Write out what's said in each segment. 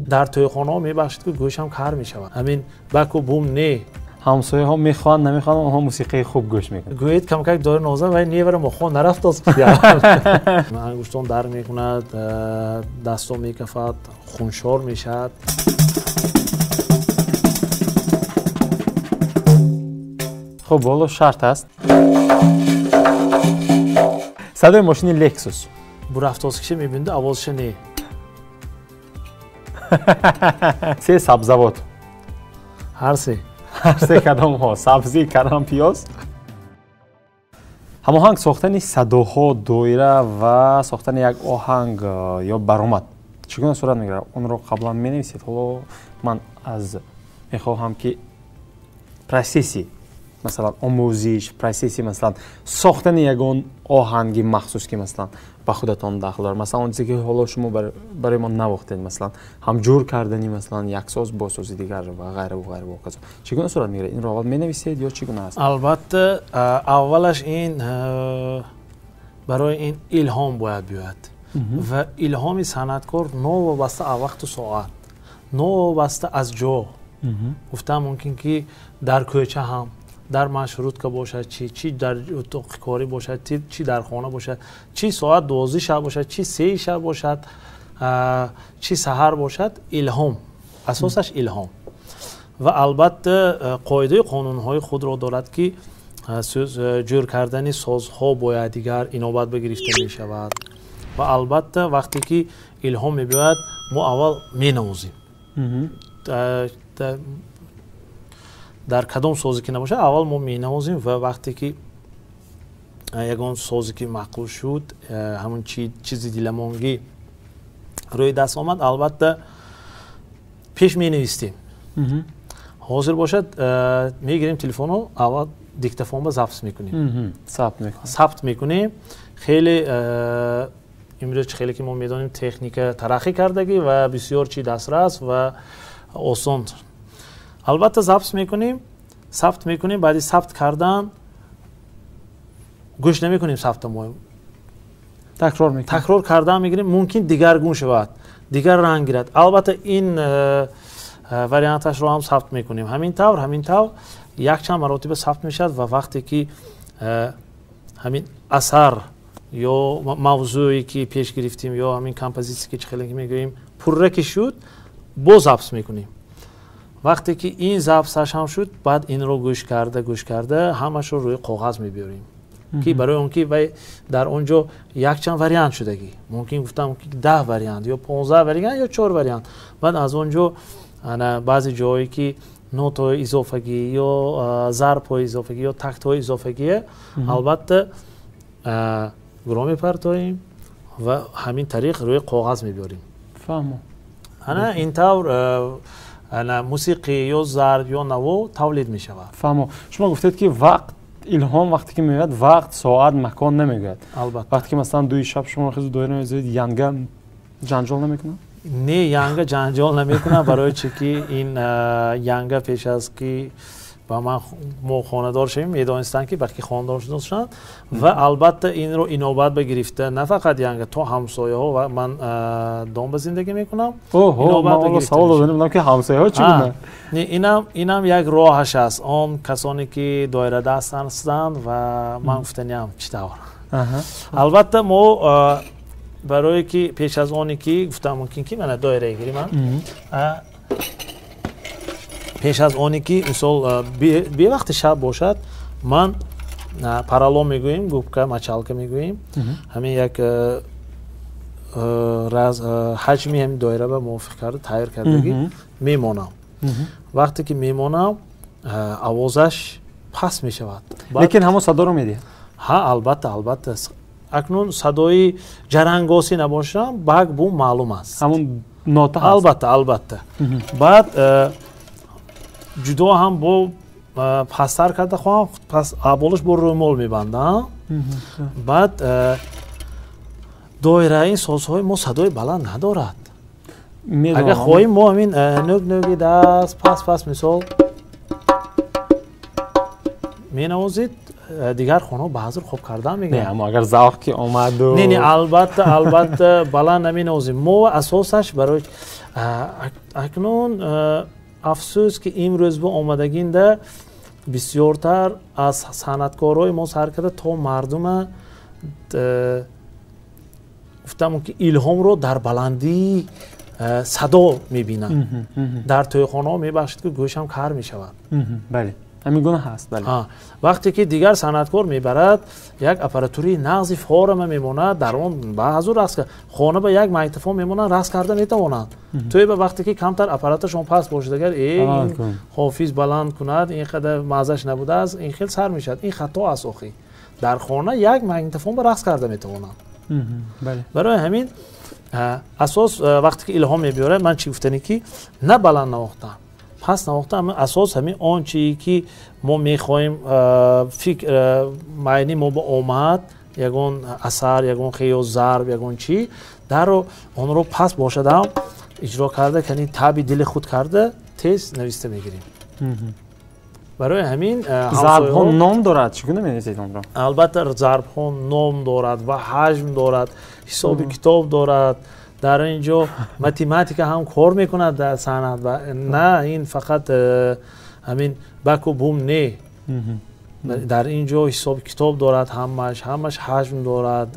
Дар тӯйхонаҳо мебахшед, ки гӯшам кар мешавад. Ҳамин баку бум не. Ҳамсояҳо мехоҳанд, намехоҳанд, онҳо мусиқии хуб гӯш мекунанд. Гӯед камкак доира ноза вай невара мохон нарафтост. Ангуштон дар мекунад, дастон мекафад, хуншор мешавад. Хуб, боло шарт аст. Садои мошини Лексус. Бурафтоскиша мебинду, овозша не. Се сабзавот. Ҳар се. Ҳар се кадомҳо? Сабзӣ, карам, пиёз. Ҳамоҳанг сохтани садоҳо, доира ва сохтани як оҳанг ё баромад чӣ гуна сурат мегирад? Онро қаблан менависед? Ҳоло ман аз мехоҳам, ки процесси, масалан, омӯзиш, процесси, масалан, сохтани ягон оҳанги махсус, ки, масалан, ба худатон дахл дорад, масалан, он чизе ки ҳоло шумо барои мо навохтед, масалан, ҳамҷур кардани, масалан, як соз бо сози дигар ва ғайра ва ғайра ва ҳоказо, чӣ гуна сурат мегирад? Инро аввал менависед ё чӣ гуна аст? Албатта, аввалаш ин барои ин илҳом бояд биёяд ва илҳоми санъаткор новобаста аз вақту соат, новобаста аз ҷо. Гуфтам, мумкин ки дар кӯча ҳам, дар маршрутка бошад, чи дар утоқи корӣ бошад, чи дар хона бошад, чи соат 12 шаб бошад, чи 3 шаб бошад, чи саҳар бошад, илҳом, асосаш илҳом. Ва албатта қоидаи қонунҳои худро дорад, ки ҷӯр кардани созҳо бояд дигар инобат бигирифта мешавад. Ва албатта вақте ки илҳом мебиёяд, мо аввал менавозем. Дар кадом созе ки набошад, аввал мо менавозем ва вақте ки ягон созе ки маъқул шуд, ҳамон чизи диламонгӣ рӯи даст омад, албатта пеш менавистем. Ҳозир бошад, мегирем телефонро, аввал диктофонба запис мекунем. Сабт мекунем. Хеле имрӯз, хеле ки мо медонем, техника тараққӣ кардагӣ ва бисёр чи дастрас ва осон. Албатта запис мекунем, сабт мекунем, баъди сабт кардан гӯш намекунем сабта мо. Такрор мекунем. Такрор кардан мегирем, мумкин дигаргун шавад, дигар ранг гирад. Албатта ин варианташро ҳам сабт мекунем. Ҳамин тавр, ҳамин тавр якчанд маротиба сабт мешавад ва вақте ки ҳамин асар ё мавзӯе ки пеш гирифтем ё ҳамин композитсия ки хеле мегӯем пурра ки шуд, боз запис мекунем. Вақте ки ин записаш ҳам шуд, баъд инро гӯш карда, гӯш карда ҳамашро рӯи коғаз мебиёрем, ки барои он ки вай дар он ҷо якчанд вариант шудагӣ, мумкин гуфтам ки 10 вариант ё 15 вариант ё чор вариант. Баъд аз он ҷо баъзе ҷое ки нотҳои изофагӣ ё зарбҳои изофагӣ ё тактҳои изофагие, албатта гуро мепартоем ва ҳамин тариқ рӯи коғаз мебиёрем. Фаҳмо. Ана ин тавр ана мусиқӣ ё зарб ё наво тавлид мешавад. Фаҳмо. Шумо гуфтед, ки вақт, илҳом вақте ки меояд, вақт, соат, макон намегӯяд. Албатта. Вақте ки, масалан, 2 шаб шумо хезу доира мезанед, янга ҷанҷол намекунад? Не, янга ҷанҷол намекунад, барои чи ки ин янга пеш аз ки ба ман мо хонадор шавем, медонистанд, ки баъд ки хонадор шуданд. Ва албатта инро инобат ба гирифта на фақат янга, то ҳамсояҳо, ва ман дом ба зиндагӣ мекунам. Савол додем, ки ҳамсояҳо чӣ гуна? Инам як роҳаш аст. Он касоне ки доирадаст ҳастанд ва ман гуфтаниам чӣ тавр. Албатта мо барое ки пеш аз оне ки гуфтам, мумкин ки мана доира гирим, пеш аз оне ки мисол бевақти шаб бошад, ман поролон мегӯем, губка, мочалка мегӯем, ҳамин як ҳаҷми ҳамин доира ба мувофиқ карда тайёр кардагӣ мемонам. Вақте ки мемонам, овозаш паст мешавад. Лекин ҳамон садоро медиҳад? Ҳа, албатта, албатта. Акнун садои ҷарангосӣ набошам, бак бу маълум аст. Ҳамон нота. Албатта, албатта. Баъд ҷудо ҳам бо пасттар карда хоҳам, пас болош бо рӯмол мебандам. Баъд доира, ин созҳои мо садои баланд надорад. Агар хоҳем, мо ҳамин нӯг нӯги даст пас пас мисол менавозид. Дигар хонаҳо ба ҳазур хоб кардан мегиранд. Не, аммо агар завқ ки омаду не, не, албатта, албатта, баланд наменавозем мо. Асосаш барои акнун, афсӯс, ки имрӯз бо омадагинда бисёртар аз санъаткорҳои мо сар карда то мардума гуфтам, ки илҳомро дар баландии садо мебинанд дар тӯйхонаҳо. Мебахшед, ки гӯшам кар мешавад. Бале, ҳамин гуна ҳаст, бале. Вақте ки дигар санъаткор мебарад, як аппаратураи нағзи форама мемонад, дар он ба ҳазур рақс, хона ба як магнитофон мемонад, рақс карда метавонанд. Тӯй ба вақте ки камтар аппараташон паст бошад, агар э ҳофиз баланд кунад, ин қадар маззаш набудааст, ин хел сар мешавад. Ин хато аст. Охи, дар хона як магнитофон ба рақс карда метавонанд. Барои ҳамин асос, вақте ки илҳом мебиёрад, ман чӣ гуфтане, ки на баланд навохтам, пас навохта, асос ҳамин он чие, ки мо мехоҳем, фикр майни мо ба омад, ягон асар, ягон хеё зарб, ягон чӣ, даро онро пас бошадам иҷро карда, кани таби дили худ карда, тез нависта мегирем. Барои ҳамин зарбҳо ном дорад, чӣ гуна менависед онро? Албатта, зарбҳо ном дорад ва ҳаҷм дорад, ҳисоби китоб дорад. Дар ин ҷо математика ҳам кор мекунад дар санъат. На ин фақат ҳамин баку бум, не, дар ин ҷо ҳисоби китоб дорад, ҳамаш ҳаҷм дорад,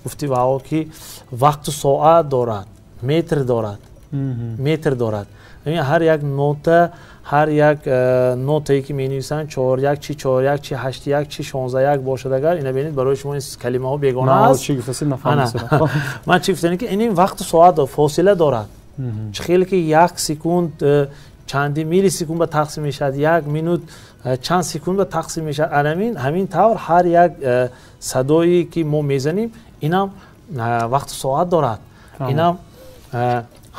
гуфти вао ки вақту соат дорад, метр дорад, метр дорад. Ҳар як нота, ҳар як нотае ки менависанд, чор як чи, чор як чи, ҳашт як чи, 16 як бошад. Агар ина бинед, барои шумо ин калимаҳо бегона аст. Ман чӣ гуфтам, ки ин вақту соат, фосила дорад. Чӣ хеле ки як секунд чанди миллисекунд ба тақсим мешавад, як минут чанд секунд ба тақсим мешавад, анамин ҳамин тавр ҳар як садое ки мо мезанем, инам вақту соат дорад, инам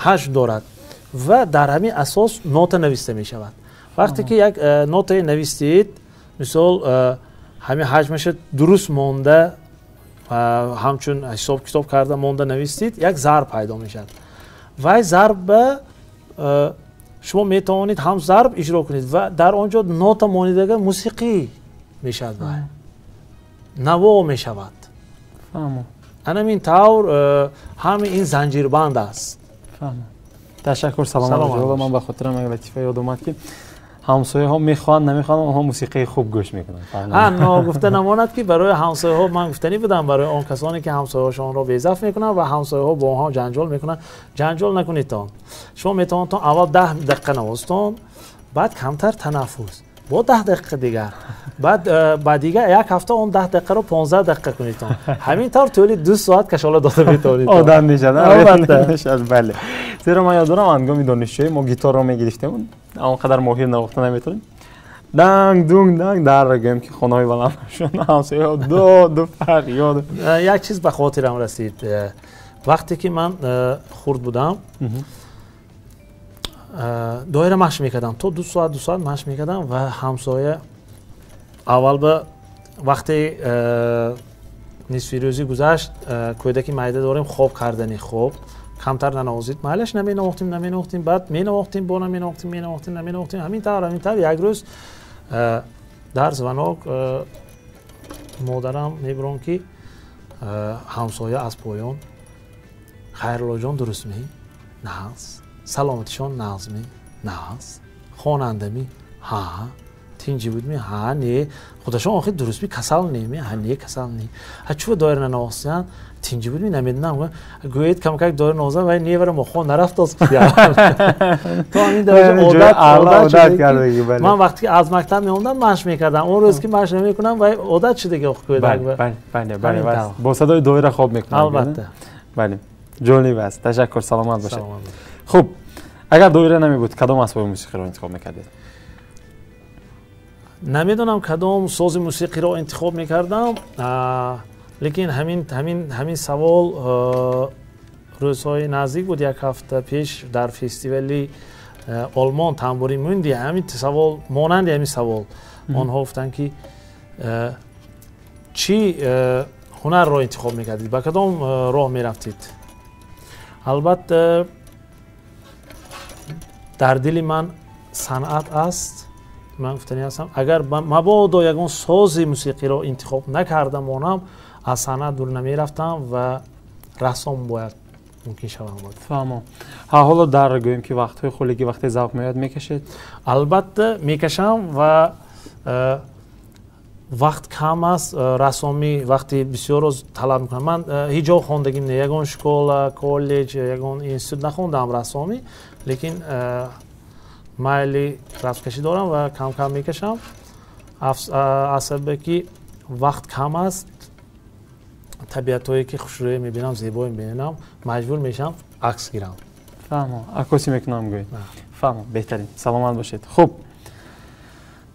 ҳаҷм дорад ва дар ҳамин асос нота нависта мешавад. Вақте ки як нотае навистед, мисол, ҳамин ҳаҷмаша дуруст монда, ҳамчун ҳисоб китоб карда монда навистед, як зарб пайдо мешавад. Вай зарбба шумо метавонед ҳам зарб иҷро кунед ва дар он ҷо нота монидага мусиқӣ мешавад, вай наво мешавад. Анамин тавр ҳами ин занҷирбанд аст. Ташаккур, саломат. Ман ба хотирам як латифа ёд омад, ки ҳамсояҳо мехоҳанд, намехоҳанд, онҳо мусиқии хуб гӯш мекунанд. Ногуфта намонад, ки барои ҳамсояҳо ман гуфтанӣ будам, барои он касоне ки ҳамсояҳошонро безафт мекунанд ва ҳамсояҳо бо онҳо ҷанҷол мекунанд, ҷанҷол накунедтон. Шумо метавонедтон аввал 10 дақиқа навозтон, баъд камтар танаффус, бо 10 дақиқа дигар, баъд ба дигар як ҳафта он 10 дақиқаро 15 дақиқа кунедтон. Ҳамин тавр тӯли 2 соат кашола дода метавонед. Одат мешавад, бале. Зеро ман ёд дорам, ҳангоми донишҷӯӣ мо гитарро мегирифтем, он қадар моҳир навохта наметавонем, данг дунг данг дар гӯем, ки хонаҳои баландшон ҳамсояҳо доду фарёд. Як чиз ба хотирам расид. Вақте ки ман хурд будам, доира машқ мекардам, то 2 соат, 2 соат машқ мекардам ва ҳамсоя аввал ба вақте нисфи рӯзӣ гузашт, кӯдаки майда дорем, хоб кардани, хоб камтар нанавозид, майлаш, наменавохтем, наменавохтем, баъд менавохтем, бо наменавохтем, менавохтем, наменавохтем, ҳамин тавр, ҳамин тавр. Як рӯз дар звонок модарам мебурон, ки ҳамсоя аз поён: «Хайруллоҷон дурустми? Нағз. Саломатишон нағзми? Нағз. Хонандами? Ҳа. Тинҷӣ будми? Ҳа. Не, худашон охир дурустми? Касал неми? Ҳа, не, касал не. Ҳа, чӯ доира нанавохтиян? Тинҷӣ будми? Намедонам. Гӯед, камкак доира навозам, вай невара мохон нарафтост». То ҳамин дараҷа одат шуда. Ман вақте ки аз мактаб меомадам, машқ мекардам. Он рӯз ки машқ намекунам, вай одат шуда, ки кӯдак. Бале, бо садои доира хоб мекунам. Албатта. Бале, ҷолиб аст. Ташаккур, саломат бошед. Хуб, агар доира намебуд, кадом асбоби мусиқиро интихоб мекардед? Намедонам, кадом сози мусиқиро интихоб мекардам, лекин ҳамин савол рӯзҳои наздик буд, як ҳафта пеш дар фестивали Олмон «Тамбури Мунди» ҳамин савол, монанди ҳамин савол, онҳо гуфтанд, ки чӣ ҳунарро интихоб мекардед, ба кадом роҳ мерафтед. Албатта, дар дили ман санъат аст. Ман гуфтанӣ ҳастам, агар мабодо ягон сози мусиқиро интихоб накарда монам, аз санъат дур намерафтам ва рассом бояд мумкин шавам. Фаҳмам. Ҳоло дар гӯем ки вақтҳои холигӣ, вақте завқ меояд, мекашед? Албатта мекашам ва вақт кам аст. Рассомӣ вақти бисёрро талаб мекунад. Ман ҳеҷ ҷо хондагим не, ягон школа, коллеҷ, ягон институт нахондам рассомӣ, лекин майли расмкашӣ дорам ва кам-кам мекашам. Аз сабабе ки вақт кам аст, табиатҳое ки хушрӯе мебинам, зебое мебинам, маҷбур мешавам акс гирам. Фаҳмам, аккосӣ мекунам гӯед. Фаҳмам, беҳтарин, саломат бошед. Хуб,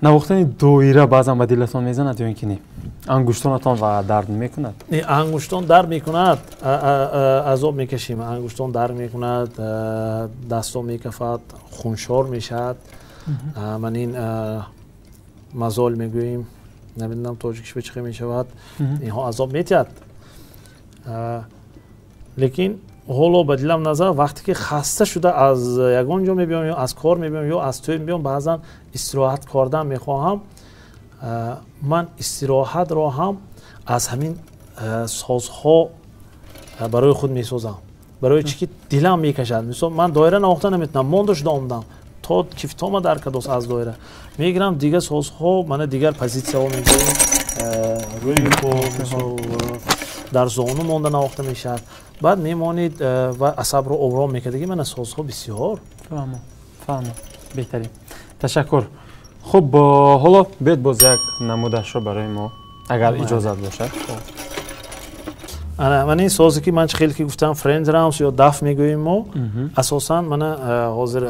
навохтани доира баъзан ба дилатон мезанад ё ин ки не? Ангуштонатон ва дард мекунад? Не, ангуштон дард мекунад, азоб мекашем. Ангуштон дард мекунад, дастон мекафад, хуншор мешавад. Ман ин мазол мегӯем, намедонам тоҷикиш ба чӣ хел мешавад, инҳо азоб метиҳад. Лекин ҳоло ба дилам назар, вақте ки хаста шуда аз ягон ҷо мебиём, ё аз кор мебиём, ё аз тӯй мебиём, баъзан истироҳат кардан мехоҳам. Ман истироҳатро ҳам аз ҳамин созҳо барои худ месозам. Барои чӣ ки дилам мекашад. Мисол, ман доира навохта наметавонам, монда шуда омадам, то кифтома дар кадос аз доира мегирам, дигар созҳо, мана дигар позитсияҳо мегирем, рӯи по, мисол, дар зону монда навохта мешавад. Баъд мемонед ва асабро ором мекард. Мана созҳо бисёр. Фаҳмам, фаҳмам, беҳтарин, ташаккур. Хуб, ҳоло биёед боз як намудашро барои мо, агар иҷозат бошад. Ана ман ин созе ки ман хеле ки гуфтам, frame drums ё даф мегӯем мо, асосан мана ҳозир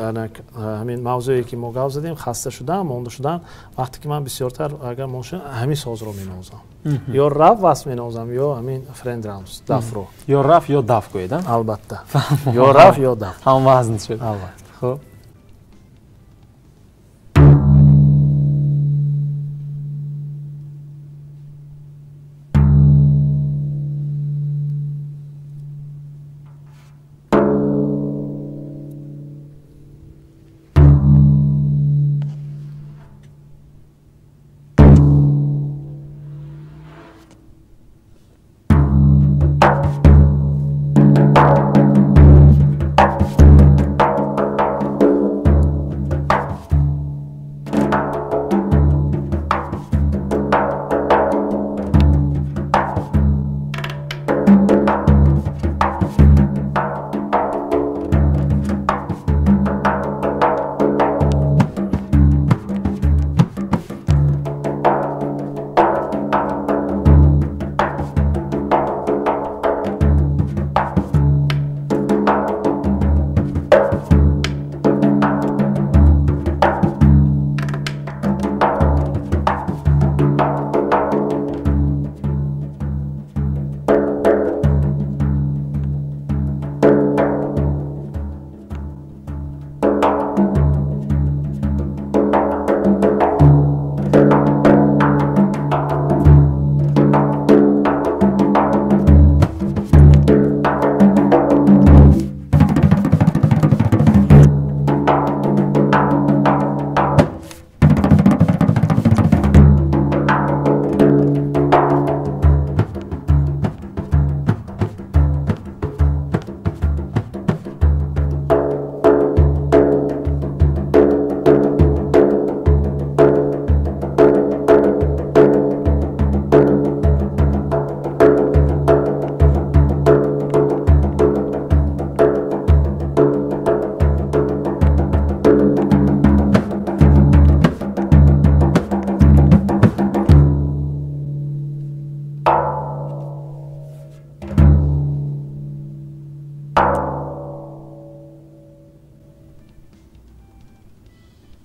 ҳамин мавзӯе ки мо гап задем, хаста шудан, монда шудан, вақте ки ман бисёртар агар монда шудам, ҳамин созро менавозам. Ё раф васф менавозам, ё ҳамин frame drums, дафро. Ё раф ё даф гӯед, а? Албатта. Ё раф ё даф. Ҳам вазн шуд. Албатта. Хуб.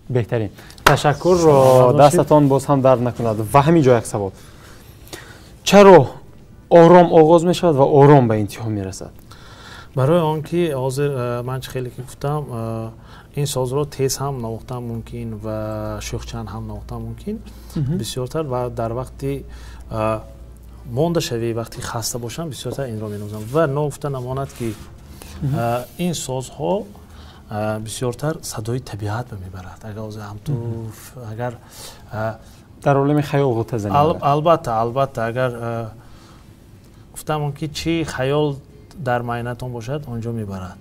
Беҳтарин, ташаккур. Дастатон боз ҳам дард накунад. Ва ҳамин ҷо як савол: чаро ором оғоз мешавад ва ором ба интиҳо мерасад? Барои он ки ҳозир ман чӣ хеле ки гуфтам, ин созро тез ҳам навохтан мумкин ва шӯхчанд ҳам навохтан мумкин бисёртар, ва дар вақти мондашавӣ, вақти хаста бошам, бисёртар инро менавозам. Ва ногуфта намонад ки ин созҳо Бисёртар садои табиат мебарад. Агар ҳамту агар дар олами хаёл ғӯта занед. Албатта, албатта, агар гуфтам ки чӣ хаёл дар майнатон бошад, онҷо мебарад.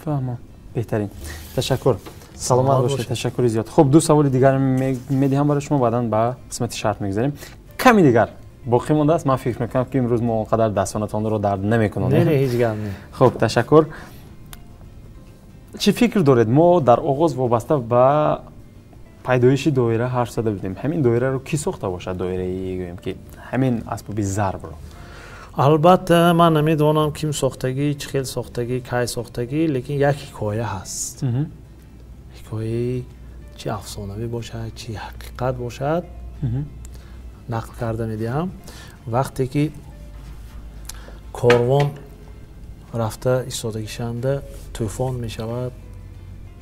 Фаҳмам, беҳтарин. Ташаккур. Саломат бошед, ташаккури зиёд. Хуб, ду саволи дигар медиҳам барои шумо, баъдан ба қисмати шарт мегузарем. Ками дигар боқӣ мондааст. Ман фикр мекунам, ки имрӯз мо он қадар дастонатонро дард намекунонем. Не, не, ҳеҷ гап не. Хуб, ташаккур. Чӣ фикр доред? Мо дар оғоз вобаста ба пайдоиши доира ҳарф зада будем. Ҳамин доираро кӣ сохта бошад? Доираи, гӯем ки, ҳамин асбоби зарбро. Албатта, ман намедонам, ким сохтагӣ, чӣ хел сохтагӣ, кай сохтагӣ, лекин як ҳикоя ҳаст. Ҳикояи чӣ афсонавӣ бошад, чӣ ҳақиқат бошад, нақл карда медиҳам. Вақте ки корвон рафта истодагишанда, тӯфон мешавад,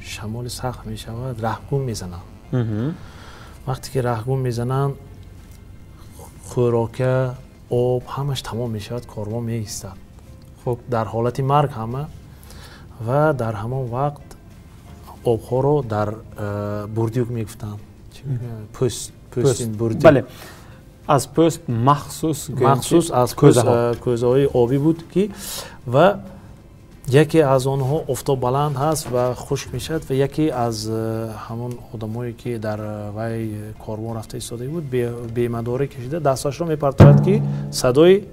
шамоли сахт мешавад, раҳгум мезананд. Вақте ки раҳгум мезананд, хӯрока, об, ҳамаш тамом мешавад, корвон меистад. Хуб, дар ҳолати марг ҳама, ва дар ҳамон вақт обҳоро дар бурдюк мегуфтанд, пӯст, пӯстин бурдюк. Бале, аз пӯст махсус. Махсус аз кӯзаҳои обӣ буд ки, ва яке аз онҳо офтоб баланд ҳаст ва хушк мешавад, ва яке аз ҳамон одамое ки дар вай корвон рафта истода буд, бемадорӣ кашида дасташро мепартояд, ки садои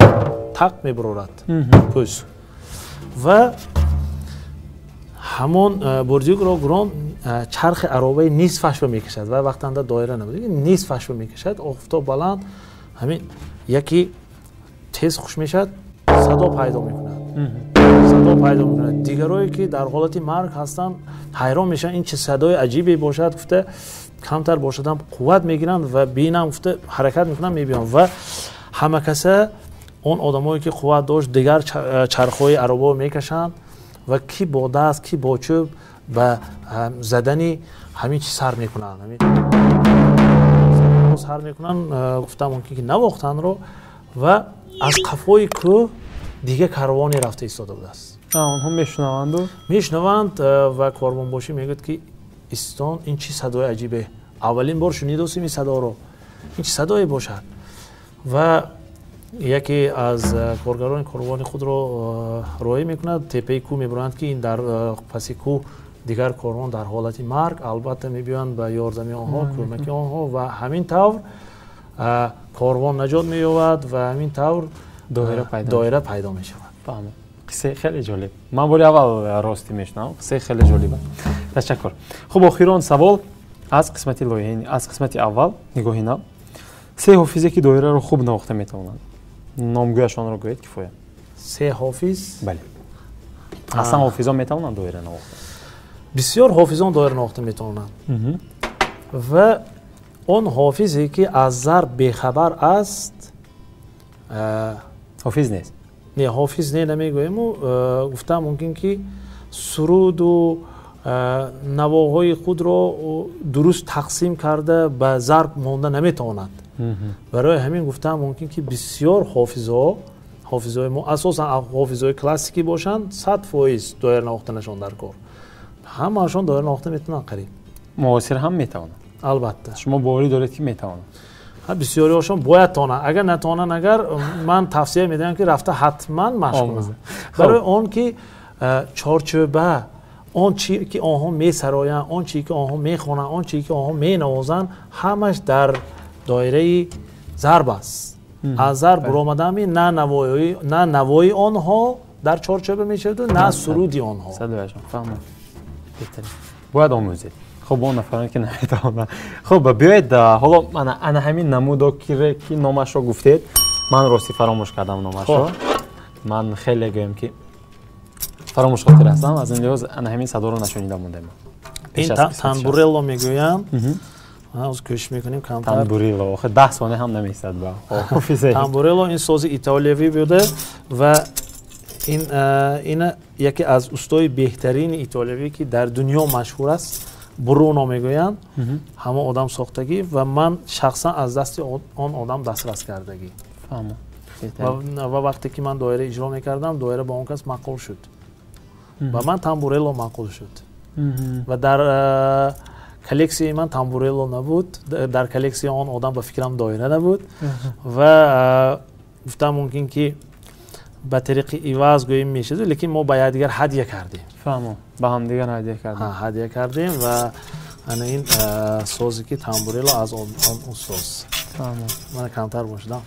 тақ мебарорад пӯст, ва ҳамон бурдюкро гурон чархи аробаи нисфашро мекашад, ва вақтанда доира набуд, нисфашро мекашад. Офтоб баланд, ҳамин яке тез хуш мешавад, садо пайдо мекунад, садо пайдо мекунад. Дигарое ки дар ҳолати марг ҳастанд, ҳайрон мешаванд, ин чӣ садои аҷибе бошад гуфта, камтар бошадам қувват мегиранд ва бинам гуфта ҳаракат мекунанд, мебиёнд, ва ҳама каса он одамое ки қувват дошт, дигар чархҳои аробаро мекашанд, ва ки бо даст, ки бо чӯб ба задани ҳамин чиз сар мекунанд, сар мекунанд. Гуфтам, мумкин ки навохтанро, ва аз қафои кӯҳ дига карвоне рафта истода будааст. Онҳо мешунаванду? Мешунаванд, ва корвонбошӣ мегӯяд ки истон, ин чӣ садои аҷибе, аввалин бор шунидосем ин садоро, ин чӣ садое бошад? Ва яке аз коргарони корвони худро роҳӣ мекунад, теппаи кӯҳ мебуранд, ки ин дар паси кӯҳ дигар корвон дар ҳолати марг. Албатта, мебиёянд ба ёрдами онҳо, кӯмаки онҳо, ва ҳамин тавр корвон наҷот меёбад, ва ҳамин тавр доира пайдо мешавад. Қиссаи хеле ҷолиб, ман бори аввал ростӣ мешунавам. Қиссаи хеле ҷолиба, ташаккур. Хуб, охирон савол аз қисмати лоиҳаи, аз қисмати аввал, нигоҳи нав. Се ҳофизе ки доираро хуб навохта метавонанд, номгӯяшонро гӯед, кифоя. Се ҳофиз? Бале, аслан ҳофизон метавонанд доира навохта? Бисёр ҳофизон доира навохта метавонанд, ва он ҳофизе ки аз зарб бехабар аст, ҳофиз нест. Не, ҳофиз не намегӯему, гуфтам мумкин ки суруду навоҳои худро дуруст тақсим карда ба зарб монда наметавонад. Барои ҳамин гуфтам мумкин ки бисёр ҳофизҳо, ҳофизҳои мо, асосан ҳофизҳои классикӣ бошанд, 100% доира навохтанашон дар кор, ҳамаашон доира навохта метавонанд қариб. Муосир ҳам метавонанд? Албатта. Шумо боварӣ доред ки метавонанд? Бисёриҳошон бояд тонанд. Агар натонанд, агар ман тавсия медиҳам ки рафта ҳатман машқ кунанд, барои он ки чорчӯба, он чи ки онҳо месароянд, он чи ки онҳо мехонанд, он чи ки онҳо менавозанд, ҳамаш дар доираи зарб аст. Аз зарб буромадами на навои онҳо дар чорчӯба мешаваду, на суруди онҳо. Бояд омӯзед. Хуб, он нафароне ки наметавонанд. Хуб, биёед ҳоло ана ҳамин намудо ки номашро гуфтед, ман ростӣ фаромӯш кардам номашро. Ман хеле, гӯем ки, фаромӯшхотир ҳастам, аз ин лиҳоз ана ҳамин садоро нашунида мондем. Ин тамбурелло мегӯянд. Ҳоз кӯшиш мекунем камтар. Тамбурелло охир 10 сония ҳам намеистад ба ҳофизе. Тамбурелло ин сози итолиявӣ буда, ва ин ина яке аз устои беҳтарини итолиявӣ ки дар дунё машҳур аст, Бруно мегӯянд, ҳамон одам сохтагӣ, ва ман шахсан аз дасти он одам дастрас кардагӣ. Ва вақте ки ман доира иҷро мекардам, доира ба он кас маъқул шуд, ба ман тамбурелло маъқул шуд. Ва дар коллексияи ман тамбурелло набуд, дар коллексияи он одам ба фикрам доира набуд. Ва гуфтам мумкин ки ба тариқи иваз гӯем мешуд, лекин мо ба якдигар ҳадя кардем. Фаҳмо, ба ҳамдигар ҳадя кардем. Ҳадя кардем ва ана ин созе ки тамбурелло аз он соз. Фаҳмо. Мана камтар бошадам.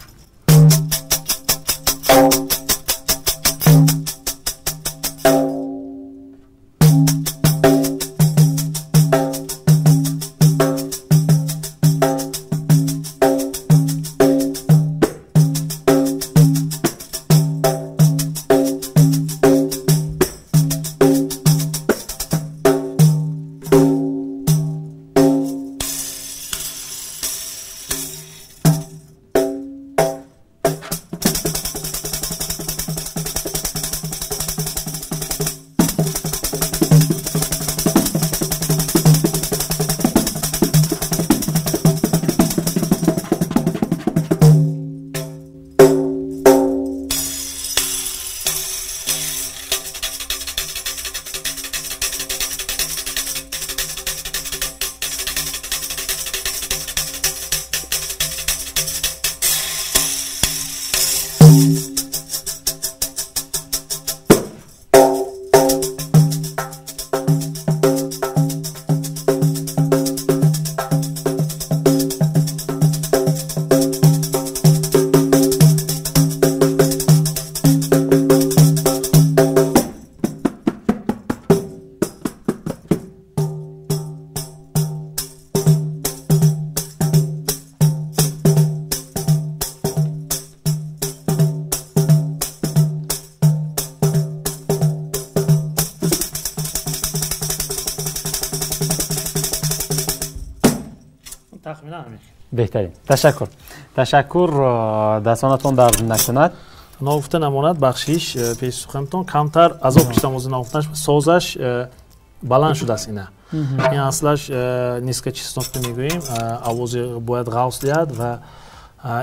Беҳтарин. Ташаккур. Ташаккур, дастонатон дард накунад. Ногуфта намонад, бахшиш пеши суханатон камтар азоб киштам ози нагуфтанаш, созаш баланд шудааст ина. Ин аслаш низкочастотно мегӯем, овози бояд ғавс диҳад ва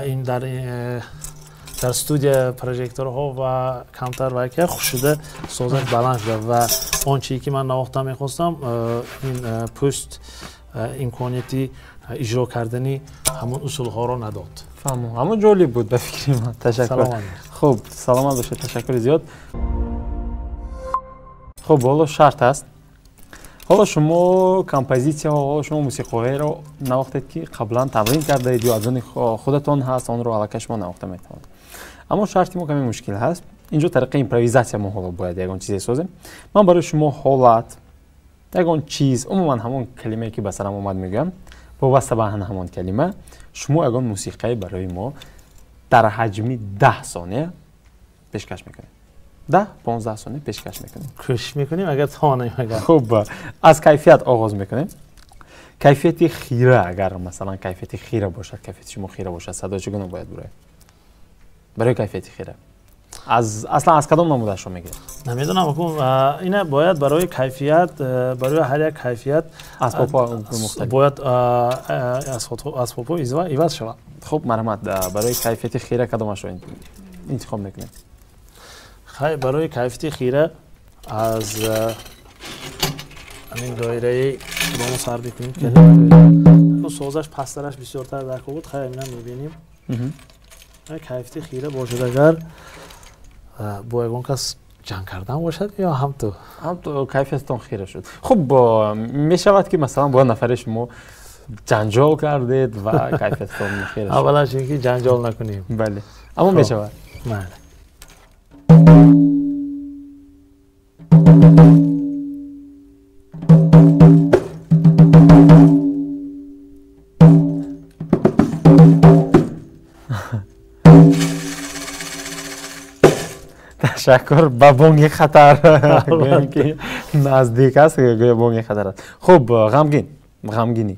ин дар студия прожекторҳо ва камтар вайка хуш шуда созаш баланд шуда ва он чие ки ман навохта мехостам, ин пӯст имконияти иҷро кардани ҳамон усулҳоро надод. Фаҳмо, ҳамон ҷолиб буд ба фикри ман. Ташаккур. Хуб, саломат бошед, ташаккури зиёд. Хуб, ҳоло шарт аст. Ҳоло шумо композитсияҳо, ҳоло шумо мусиқиҳоеро навохтед ки қаблан тамрин кардаед ё аз они худатон ҳаст, онро аллакай шумо навохта метавонед. Аммо шарти мо каме мушкил ҳаст. Инҷо тариқи импровизатсия мо ҳоло бояд ягон чизе созем. Ман барои шумо ҳолат, ягон чиз, умуман ҳамон калимае ки ба сарам омад мегӯям, вобаста ба ҳамон калима шумо ягон мусиқае барои мо дар ҳаҷми 10 сония пешкаш мекунед. 10-15 сония пешкаш мекунем. Кӯшиш мекунем агар тавонем. Агар хуб, аз кайфият оғоз мекунем. Кайфияти хира, агар масалан кайфияти хира бошад, кайфияти шумо хира бошад, садо чӣ гуна бояд бурад барои кайфияти хира? Аз аслан аз кадом намудаашро мегиред? Намедонам, ина бояд барои кайфият, барои ҳар як кайфият асбобҳо мухталиф бояд асбобҳо иваз шавад. Хуб, марҳамат, барои кайфияти хира кадомашро интихоб мекунед? Хай, барои кайфияти хира аз ҳамин доираи худомо сар мекунем ки созаш пасттараш бисёртар даркор буд. Хай, ҳамина мебинем. Кайфияти хира бошад агар бо ягон кас ҷанг кардан бошад ё ҳамту? Ҳамту кайфиятатон хира шуд. Хуб, мешавад ки масалан бо нафаре шумо ҷанҷол кардед ва кайфиятатон хира шуд. Аввалаш ин ки ҷанҷол накунем. Бале, аммо мешавад. Бале. Ташаккур, ба бонги хатар гӯем ки наздик аст, гӯё бонги хатар аст. Хуб, ғамгин, ғамгинӣ.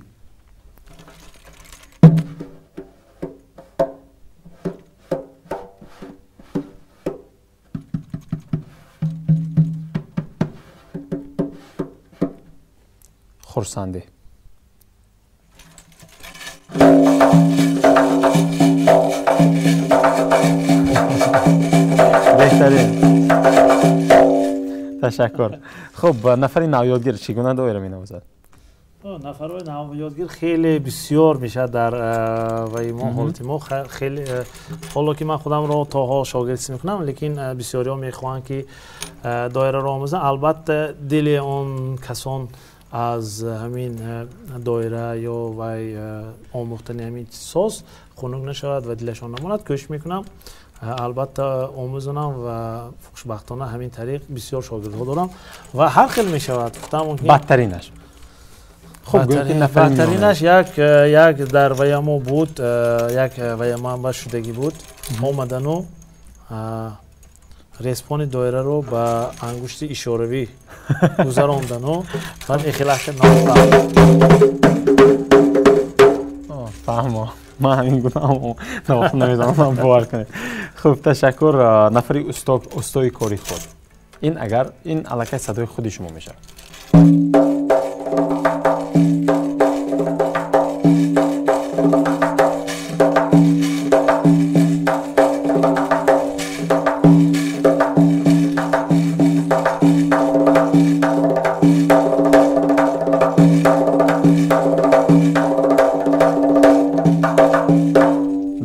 Хурсандӣ. Беҳтарин. Ташаккур. Хуб, нафари навёдгир чӣ гуна доира менавозад? Нафарҳои навёдгир хеле бисёр мешавад дар ваи мо, ҳолати мо хеле. Ҳоло ки ман худамро то ҳол шогирдӣ мекунам, лекин бисёриҳо мехоҳанд ки доираро омӯзанд. Албатта дили он касон аз ҳамин доира ё вай омӯхтани ҳамин соз хунук нашавад ва дилашон намонад, кӯшиш мекунам албатта омӯзонам ва хушбахтона ҳамин тариқ бисёр шогирдҳо дорам ва ҳар хел мешавад. Бадтаринаш? Хуб, бадтаринаш як дар ваямо буд, як ваяманба шудагӣ буд. Омадану респони доираро ба ангушти ишоравӣ гузарондану баъд эхилаша навохтам. Фаҳмо, ман ҳамин гунаам навохта наметавонам, бовар кунед. Хуб, ташаккур. Нафари устои кори худ, ин агар ин аллакай садои худи шумо мешавад.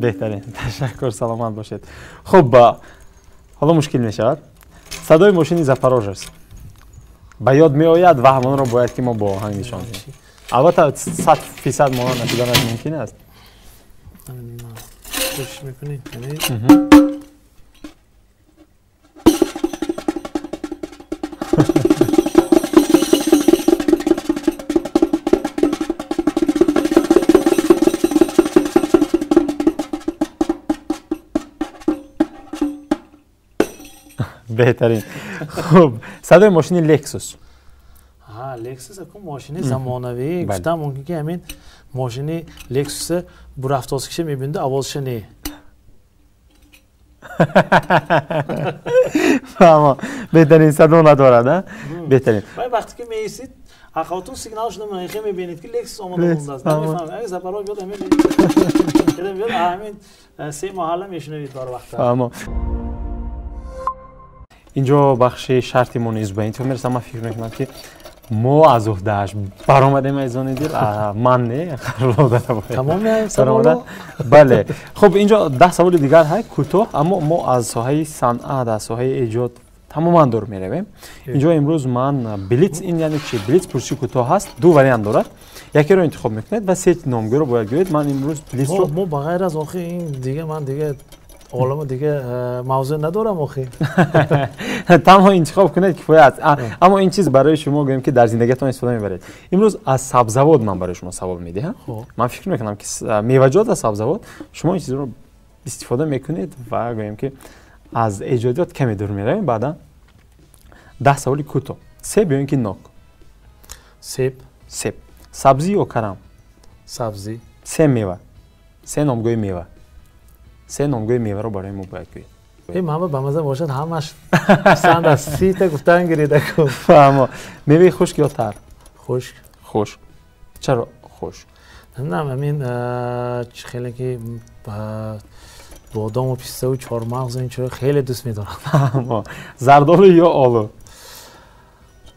Беҳтарин, ташаккур, саломат бошед. Хуб, ҳоло мушкил мешавад. Садои мошини Запорожец ба ёд меояд ва ҳамонро бояд ки мо бо оҳанг нишон диҳем. Албатта 100% монанд нашуданаш мумкин аст. Кӯшиш мекунем. Беҳтарин. Хуб, садои мошини Лексус. Лексус аку мошини замонавӣ. Гуфтам мумкин ки ҳамин мошини Лексуса бурафтозкиша мебинду, овозша не. Фаҳмо, беҳтарин, садо надорад, а? Беҳтарин. Вай вақте ки меистид, ақавтун сигнал шуда мехе мебинед ки Лексус омада мондааст. Намефаҳмед. Агар Запорож биёд, ҳамин биёд, ҳамин се маҳалла мешунавид бар вақта. Фаҳмо. Инҷо бахши шарти мо низ ба интиҳо мерасад. Ман фикр мекунам ки мо аз уҳдааш баромадем, азизони дил. Ман не, тамоми саволҳо. Бале. Хуб, инҷо 10 саволи дигар ҳаст, кӯтоҳ, аммо мо аз соҳаи санъат, аз соҳаи эҷод тамоман дур меравем. Инҷо имрӯз ман блиц, ин яъне чи? Блиц пурсиши кӯтоҳ ҳаст, ду вариант дорад. Якеро интихоб мекунед ва се номгӯро бояд гӯед. Ман имрӯз блицро мо ба ғайр аз охи ин дига ман дига олама дига мавзӯъ надорам охи. Танҳо интихоб кунед, кифоя аст. Аммо ин чиз барои шумо гӯем ки дар зиндагиатон истифода мебаред. Имрӯз аз сабзавот ман барои шумо савол медиҳам. Ман фикр мекунам ки меваҷот ва сабзавот шумо ин чизро истифода мекунед ва гӯем ки аз эҷодиёт каме дур меравем. Баъдан 10 саволи кӯтоҳ. Себ ё ин ки нок? Себ. Себ. Сабзӣ ё карам? Сабзӣ. Се мева. Се номгӯи мева. Се номгӯи меваро барои мо бояд гӯед. Ман ба маза бошад, ҳамаш писанд аст. Сита гуфтан гиридаку. Фаҳмо. Меваи хушк ё тар? Хушк. Хушк. Чаро хушк? Намедонам, ҳамин чӣ хеле ки бодому пиставу чормағзу ин чизҳо хеле дӯст медорам. Фаҳмо. Зардолу ё олу?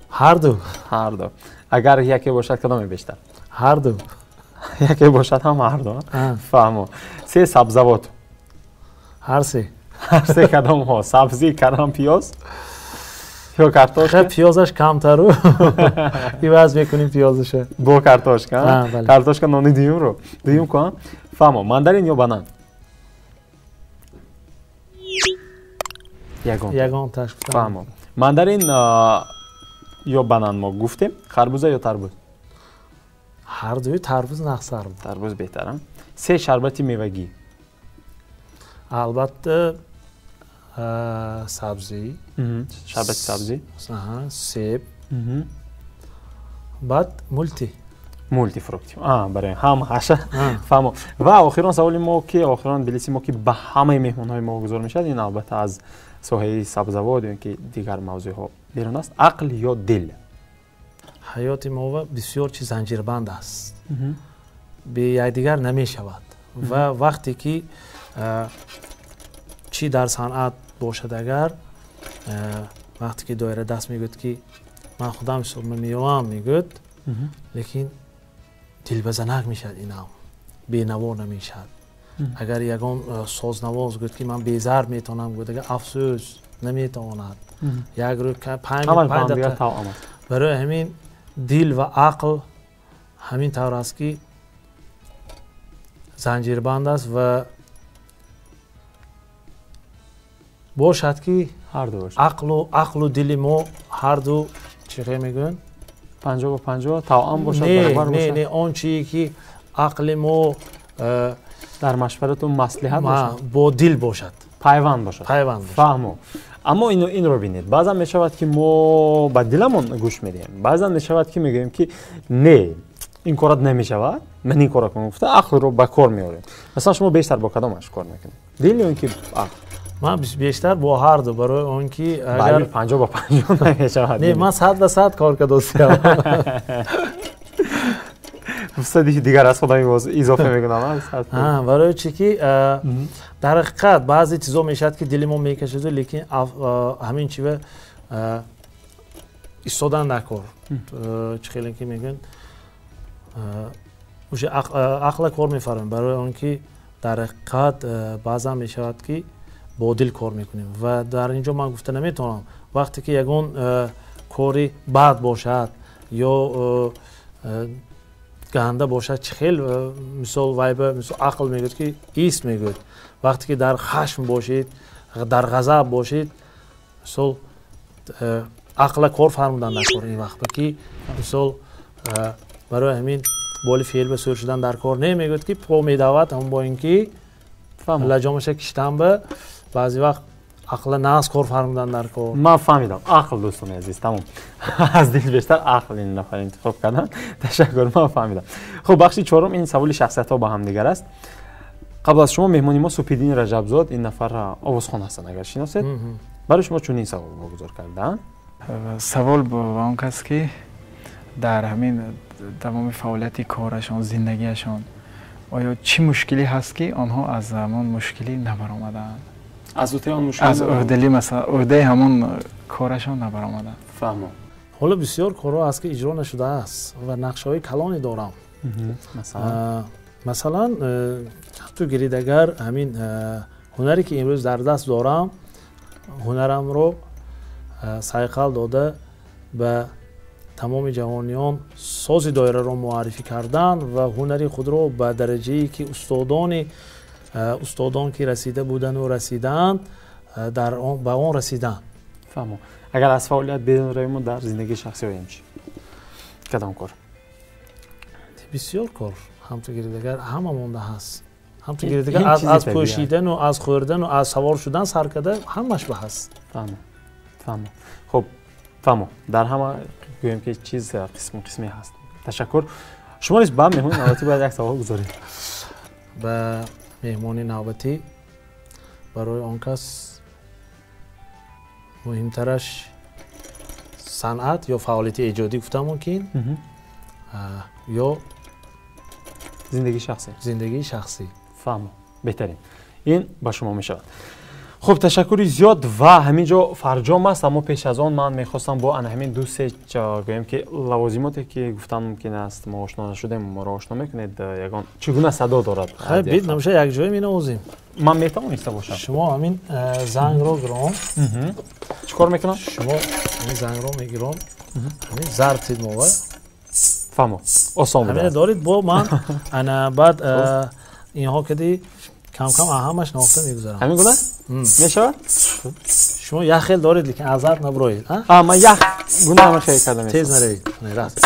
Ҳарду. Ҳарду. Агар яке бошад, кадоме бештар? Ҳарду. Яке бошад ҳам ҳарду. Фаҳмо. Се сабзавот. Ҳар се. Ҳар се кадомҳо? Сабзӣ, карам, пиёз ё картошка? Пиёзаш камтару иваз мекунем пиёзаша. Бо картошка? Картошка нони дуюмро. Дуюм кун. Фаҳмо. Мандарин ё банан? Ягон. Ягонташ. Фаҳмо. Мандарин ё банан мо гуфтем. Харбуза ё тарбуз? Ҳар дуи тарбуз нақсар. Тарбуз беҳтар. Се шарбати мевагӣ. Албатта сабзӣ, шарбати сабзӣ, себ, баъд мулти. Мултифрукти. Барои ҳамаша. Фаҳмо. Ва охирон саволи мо ки охирон билиси мо ки ба ҳамаи меҳмонҳои мо гузор мешавад, ин албатта аз соҳаи сабзавот ё ки дигар мавзӯъҳо берун аст. Ақл ё дил? Ҳаёти мо бисёр чиз занҷирбанд аст, бе якдигар намешавад. Ва вақте ки чӣ дар санъат бошад, агар Вақте ки доира даст мегӯяд ки ман худам ҳисоб меёвам мегӯяд, лекин дилбазанак мешавад, инам бенаво намешавад. Агар ягон сознавоз гӯяд ки ман безарб метавонам, гӯяд, агар афсӯс наметавонад. Як рӯ панҷ дақиқа. Барои ҳамин дил ва ақл ҳамин тавр аст ки занҷирбанд аст ва бошад ки ақлу дили мо ҳарду чӣ хел мегӯянд? 50-50 тавъам бошад, баробар бошад. Не, он чие ки ақли мо дар машварату маслиҳат бошад, бо дил бошад, пайванд бошад. Пайванд бошад. Фаҳмо. Аммо инро бинед, баъзан мешавад ки мо ба диламон гӯш медиҳем, баъзан мешавад ки мегӯем ки не, ин корат намешавад, ман ин корро кунам, гуфта ақлро ба кор меорем. Масалан, шумо бештар бо кадомаш кор мекунед? Дил ё ин ки ақл? Ман бештар бо ҳарду, барои он ки агар 50-50 намешавад. Не, ман 100% кор кардостам. Сади дигар аз худам изофа мекунам. Барои чи ки дар ҳақиқат баъзе чизо мешавад ки дили мо мекашад, лекин ҳамин чива истодан дар кор. Чӣ хеле ки мегӯянд, уже ақла кор мефармоем, барои он ки дар ҳақиқат баъзан мешавад ки бо дил кор мекунем ва дар ин ҷо ман гуфта наметавонам, вақте ки ягон кори бад бошад ё ганда бошад, чӣ хел мисол вайба, мисол ақл мегӯяд ки ист мегӯяд. Вақте ки дар хашм бошед, дар ғазаб бошед, мисол ақла кор фармудан дар кор ин вақт ки мисол барои ҳамин боли феъл ба сур шудан дар кор не, мегӯяд ки по медавад, ҳам бо ин ки лаҷомаша киштан ба баъзе вақт ақла нағз кор фармудан дар кор. Ман фаҳмидам. Ақл, дӯстони азиз, тамом. Аз дил бештар ақл ин нафар интихоб кардан. Ташаккур, ман фаҳмидам. Хуб, бахши чорум ин саволи шахсиятҳо ба ҳамдигар аст. Қабл аз шумо меҳмони мо Супиддин Раҷабзод, ин нафар овозхон ҳастанд, агар шиносед. Барои шумо чунин савол вогузор карданд. Савол ба он кас ки дар ҳамин тамоми фаъолияти корашон, зиндагиашон оё чӣ мушкилӣ ҳаст ки онҳо аз ҳамон мушкилӣ набаромадаанд? Аз уҳдаи он мушкилӣ, аз уҳдали, масалан, уҳдаи ҳамон корашон набаромадаанд. Фаҳмо. Ҳоло бисёр корҳо ҳаст ки иҷро нашудааст ва нақшаҳои калоне дорам. Масалан, ту гирид агар ҳамин ҳунаре ки имрӯз дар даст дорам, ҳунарамро сайқал дода ба тамоми ҷавониён сози доираро муаррифӣ кардан ва ҳунари худро ба дараҷае ки устодон ки расида будану расидаанд, ба он расидаанд. Фаҳмо. Агар аз фаъолият берун равем, дар зиндагии шахсӣ оем чӣ? Кадом кор? Бисёр кор. Ҳамту гирид агар ҳама монда ҳаст. Ҳамту гирид агар аз пӯшидану аз хӯрдану аз савор шудан сар карда ҳамаш ба ҳаст. Фаҳмо. Фаҳмо. Хуб, фаҳмо. Дар ҳама гӯем ки чиз қисм қисме ҳаст. Ташаккур. Шумо низ ба меҳмони навбатӣ бояд як савол гузоред. Ба меҳмони навбатӣ барои он кас муҳимтараш санъат ё фаъолияти эҷодӣ гуфта мумкин, ё зиндагии шахсӣ. Зиндагии шахсӣ. Фаҳмо. Беҳтарин. Ин ба шумо мешавад. Хуб, ташаккури зиёд ва ҳамин ҷо фарҷом аст, аммо пеш аз он ман мехостам бо ана ҳамин ду се гӯем ки лавозимоте ки гуфтан мумкин аст мо ошно нашудем, моро ошно мекунед, ягон чӣ гуна садо дорад? Хай, бит намеша як ҷое менавозем. Ман метавониста бошам. Шумо ҳамин зангро гиром. Чӣ кор мекунам? Шумо ҳамин зангро мегиром. Ҳамин зарб тид мова. Фаҳмо. Осон буда. Ҳамина дорид бо ман ана баъд инҳо кади кам-кам ҳамаш навохта мегузарам. Ҳамин гуна? Мешавад? Шумо як хел доред, лекин аз зарб набуроед. Ман як гуна ҳама хел карда мешавам. Тез наравед.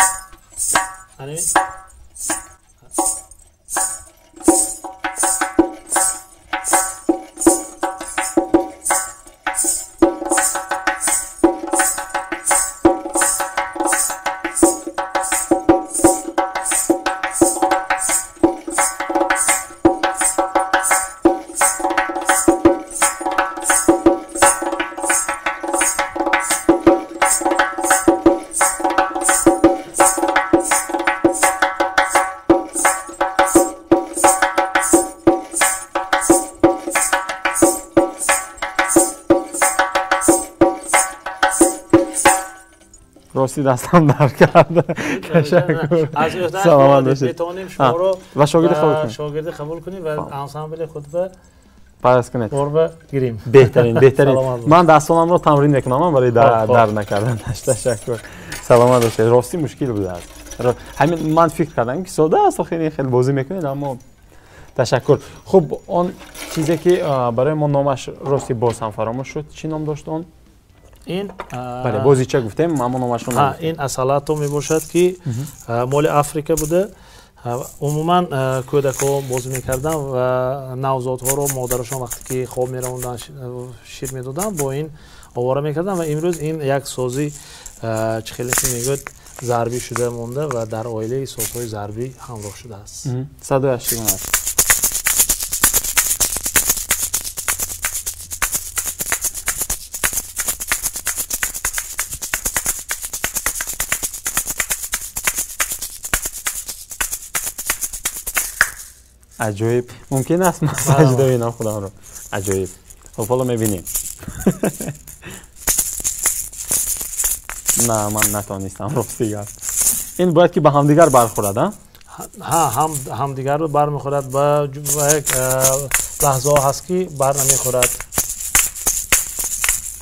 Раст. Рости дастам дард кард. Ташаккур. Саломат бошед. Метавонем шуморо ва шогирди қабул кунем. Шогирди қабул кунем ва ансамбли худ ба пайваст кунед. Борба гирем. Беҳтарин, беҳтарин. Ман дастонамро тамрин мекунам барои дард накардан. Ташаккур. Саломат бошед. Рости мушкил будааст. Ҳамин ман фикр кардам ки сода аст, охир хеле бозӣ мекунед, аммо ташаккур. Хуб, он чизе ки барои мо номаш рости боз ҳам фаромӯш шуд, чӣ ном дошт он? Ин бале, бозича гуфтем, аммо номашро нагуфтем. Ин асалато мебошад ки моли Африка буда. Умуман кӯдакҳо бозӣ мекарданд ва навзодҳоро модарашон вақте ки хоб меравонданд, шир медоданд, бо ин овора мекарданд ва имрӯз ин як сози чӣ хеле ки мегӯяд зарбӣ шуда монда ва дар оилаи созҳои зарбӣ ҳамроҳ шудааст. Садояш чӣ гуна аст? Аҷоиб. Мумкин аст ман саҷда бинам худамро? Аҷоиб. Хуб, ҳоло мебинем. На, ман натонистам, рости гап. Ин бояд ки ба ҳамдигар бархӯрад, а? Ҳа, ҳамдигарро бармехӯрад ва як лаҳзаҳо ҳаст ки бар намехӯрад.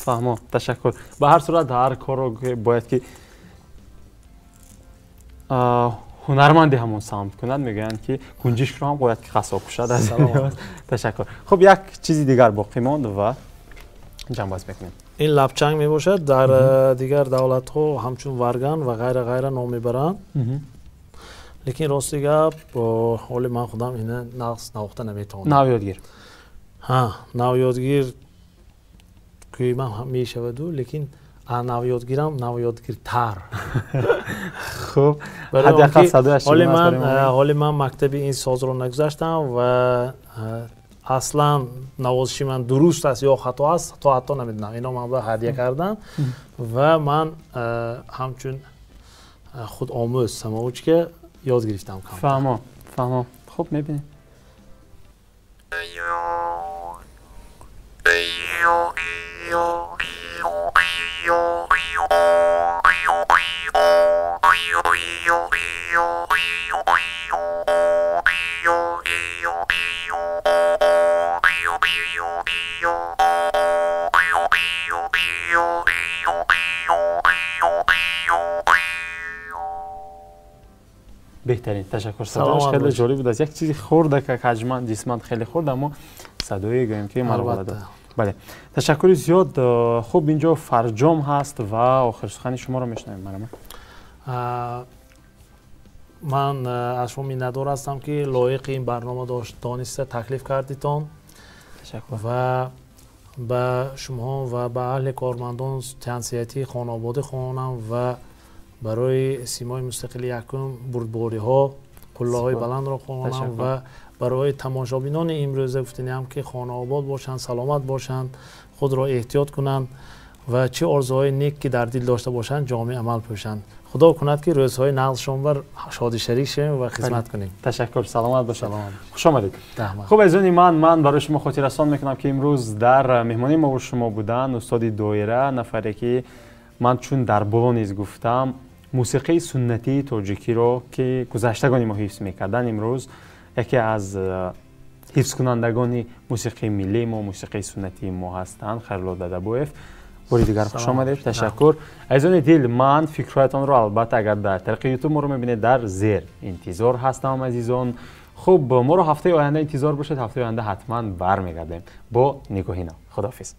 Фаҳмо, ташаккур. Ба ҳар сурат ҳар корро бояд ки ҳунарманди ҳамон самт кунад, мегӯянд ки гунҷишкро ҳам бояд ки қассоб кушад. Ташаккур. Хуб, як чизи дигар боқӣ монд ва ҷамъбаст мекунем. Ин лабчанг мебошад, дар дигар давлатҳо ҳамчун варган ва ғайра ғайра ном мебаранд. Лекин рости гап, ҳоли ман худам ина нағз навохта наметавонам. Нав ёдгир. Ҳа, нав ёдгир кӯимам мешаваду, лекин навёдгирам навёдгиртар. Хуб, ҳадди ақал садояш чӣ гуна аст? Ҳоли ман мактаби ин созро нагузаштам ва аслан навозиши ман дуруст аст ё хато аст, то ҳатто намедонам. Ино ман ба ҳадя кардам ва ман ҳамчун худомӯз самоучка ёд гирифтам. Фаҳмо, фаҳмо. Хуб, мебинем. Беҳтарин, ташаккур. Садояш хеле ҷолиб будааст. Як чизи хурда, ки ҳаҷман, ҷисман хеле хурд, аммо садое гӯем ки маро дод. Бале, ташаккури зиёд. Хуб, инҷо фарҷом ҳаст ва охир сухани шуморо мешунавем. Марама. Ман аз шумо миннатдор ҳастам ки лоиқи ин барнома дониста таклиф кардитон. Ташаккур. Ва ба шумо ва ба аҳли кормандон тансиҳатии хонободӣ хонам ва барои симои мустақили якум бурдбориҳо, қуллаҳои баландро хонам ва барои тамошобинони имрӯза гуфтаниам ки хонаобод бошанд, саломат бошанд, худро эҳтиёт кунанд ва чӣ орзуҳои нек ки дар дил дошта бошанд, ҷомеи амал пӯшанд. Худо кунад ки рӯзҳои нағзшон бар шоди шарик шавем ва хизмат кунем. Ташаккур, саломат бошед. Хуш омадед. Хуб, азизони ман барои шумо хотиррасон мекунам ки имрӯз дар меҳмонии мо бо шумо буданд устоди доира, нафаре ки ман чун дар боло низ гуфтам, мусиқии суннатии тоҷикиро ки гузаштагони мо ҳифз мекарданд, имрӯз яке аз ҳифзкунандагони мусиқии миллии мо, мусиқии суннатии мо ҳастанд, Хайрулло Дадабоев. Бори дигар хуш омадед, ташаккур. Азизони дил, ман фикрҳоятонро албатта агар дар тариқи ютуб моро мебинед, дар зер интизор ҳастам, азизон. Хуб, моро ҳафтаи оянда интизор бошед. Ҳафтаи оянда ҳатман бармегардем бо нигоҳи нав. Худоҳофиз.